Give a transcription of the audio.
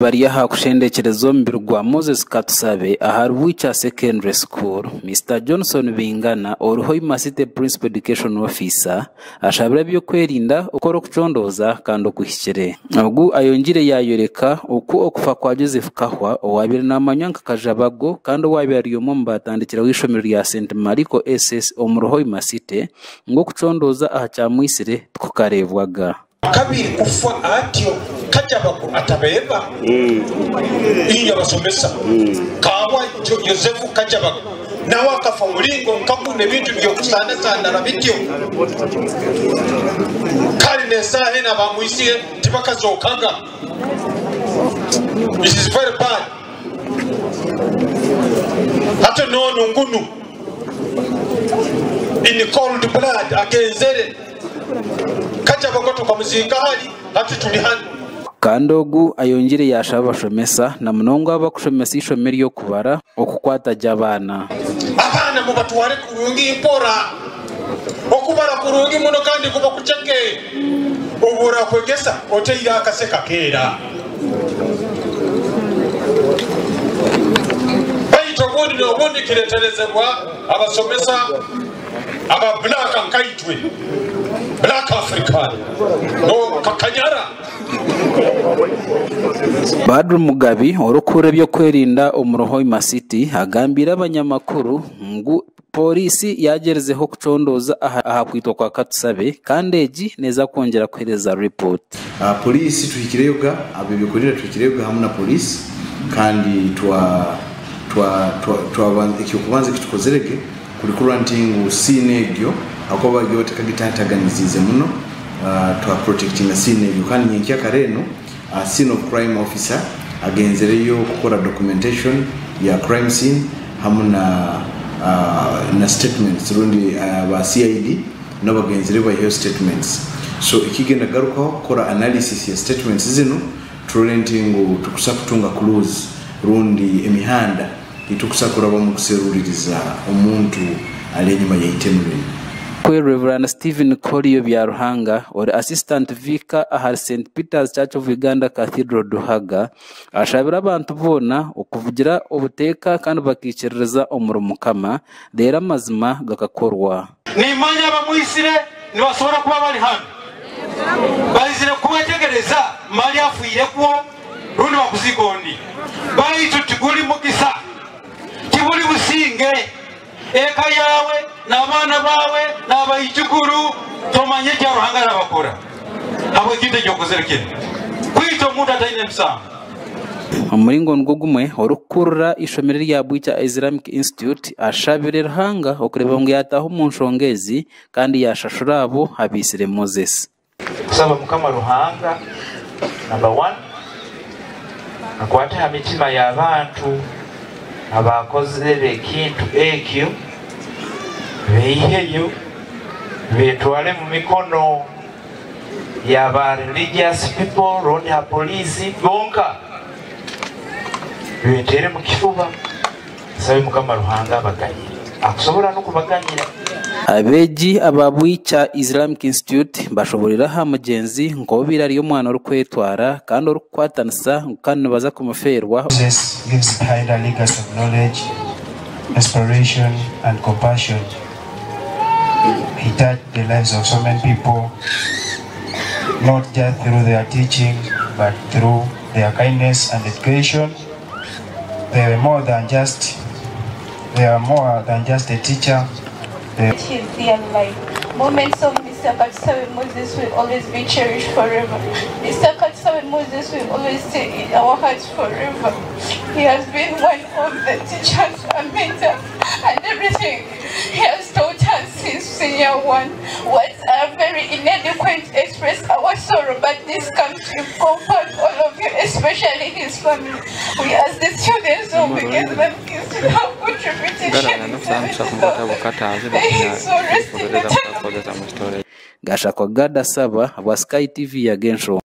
Bari aha kushendekyereza omubiri gwa Moses Katusabe ahari Bwikya Secondary School, Mister Johnson Bingana ori Hoima City Principal Education Officer ashabire ab'ebyokwerinda okukora okucondooza kandi okuhikire. Ogu ayongyeire yayoreka oku okufa kwa Joseph Kahwa owabaire namanywa nka Kajabago kandi owabaire ari omwe omu batandikireho eishomero rya St Mariko SS omuri Hoima City ngu okucondooza aha kyamwitsire tikukareebwaga. Kabiri kufa atyo Kajabago atabeeba inywe abasomesa. Kaabwa Yosefu Kajabago nawe akafa muringo nka gunu ebintu by'okusandasanara bityo. Kare n'esaaha enu abamwitsire tibakazookaga. It is very bad. Hati n'onu ngunu in cold blood agenzere. Kajabago tukamuziika hari, hati turi hanu. Kandi ogu ayongyeire yaashaba abashomesa na munonga abarikushomesa eishomo ery'okubara okukwata gye abaana. Abaana mubatware kurungi mpora. Okubara kurungi muno kandi kuba kuceke. Obu orakwegesa oteire akase kakeera. Baitu obundi n'obundi kireterezebwa abasomesa aba black nkaitwe, black African, no kakanyara. Badru Mugabi orikukurira eby'okwerinda omuri Hoima City agambiire abanyamakuru ngu Pooriisi yaagyerizeho kucondooza aha kwitwa kwa Katusabe kandi egi neeza kwongyera kuheereza ripooti. Poliisi tuhikireyoga, ab'ebyokwerinda tuhikireyoga hamu na poliisi kandi twa twa twa twabanza eky'okubanza eki tukozerege kuri kurora nti ngu scene egyo ahakuba yo tekagitataganiziize muno twa protectinga scene egyo kandi nyenkyakara enu scene of crime officer agenzereyo kukora documentation ya crime scene hamu na na statements rundi aba CID nabo bagenzireyo baiheyo statements so ekigenda kugarukaho kukora analysis ya statements zinu turole nti ngu tukusa kutunga clues rundi emihanda eitukusa kurabamu kuseruliriza omuntu ali enyuma y'eitemu rinu. Kwe Rev. Stephen Korio Byaruhanga, ori Assistant Vicar ahari St Peter's Church of Uganda Cathedral Duhaga, ashabire abantu boona okuvugira obuteeka kandi bakaikiririza omuri Mukama reero amazima gakakorwa. Nimmanya abamwitsire nibasobora kuba bari hanu, baizire kwetegereza mali afiire kwo rundi bakuziika ondi. Baitu tiguli mugisa, tibuli businge. Eka yaawe n'abaana baawe n'abaijukuru tomanya ekya Ruhanga arabakora habw'ekintu eki okozere kinu, kwita omuntu ataine musango. Omuringo nigwo gumwe, orikukurira eishomero erya Bwikya Islamic Institute ashabire Ruhanga okureeba ngu yataaha omu nshonga ezi kandi yashashura abo abaitsire Moses. Nsaba Mukama Ruhanga number one akwate ha mitima y'abantu abaakozere ekintu ekyo beiheyo betwale mu mikono ya ba religious people rundi ha police bonka betere mu kifuba. Nsabe Mukama Ruhanga abaganyire. Akusobora n'okubaganyira. Abeegi aba Bwikya Islamic Institute bashoboreire aha mugyenzi nk'obaire ari omwana orikwetwara kandi orikukwatanisa ngu kandi nibaza kumufeerwa. Moses leaves behind a legacy of knowledge, inspiration and compassion. He touched the lives of so many people, not just through their teaching, but through their kindness and education. They were more than just they are more than just a teacher. They His dear life. Moments of Mr. Katusabe Moses will always be cherished forever. Mr. Katusabe Moses will always stay in our hearts forever. He has been one of the teachers, a mentor, and everything he has taught us since senior one. Words are very inadequate to express our sorrow, but this comes to comfort all of you, especially his family. We as the students of the Institute have contributed May his soul rest in eternal peace. Gashakwa Gad Asaba, habwa Sky TV Agensho.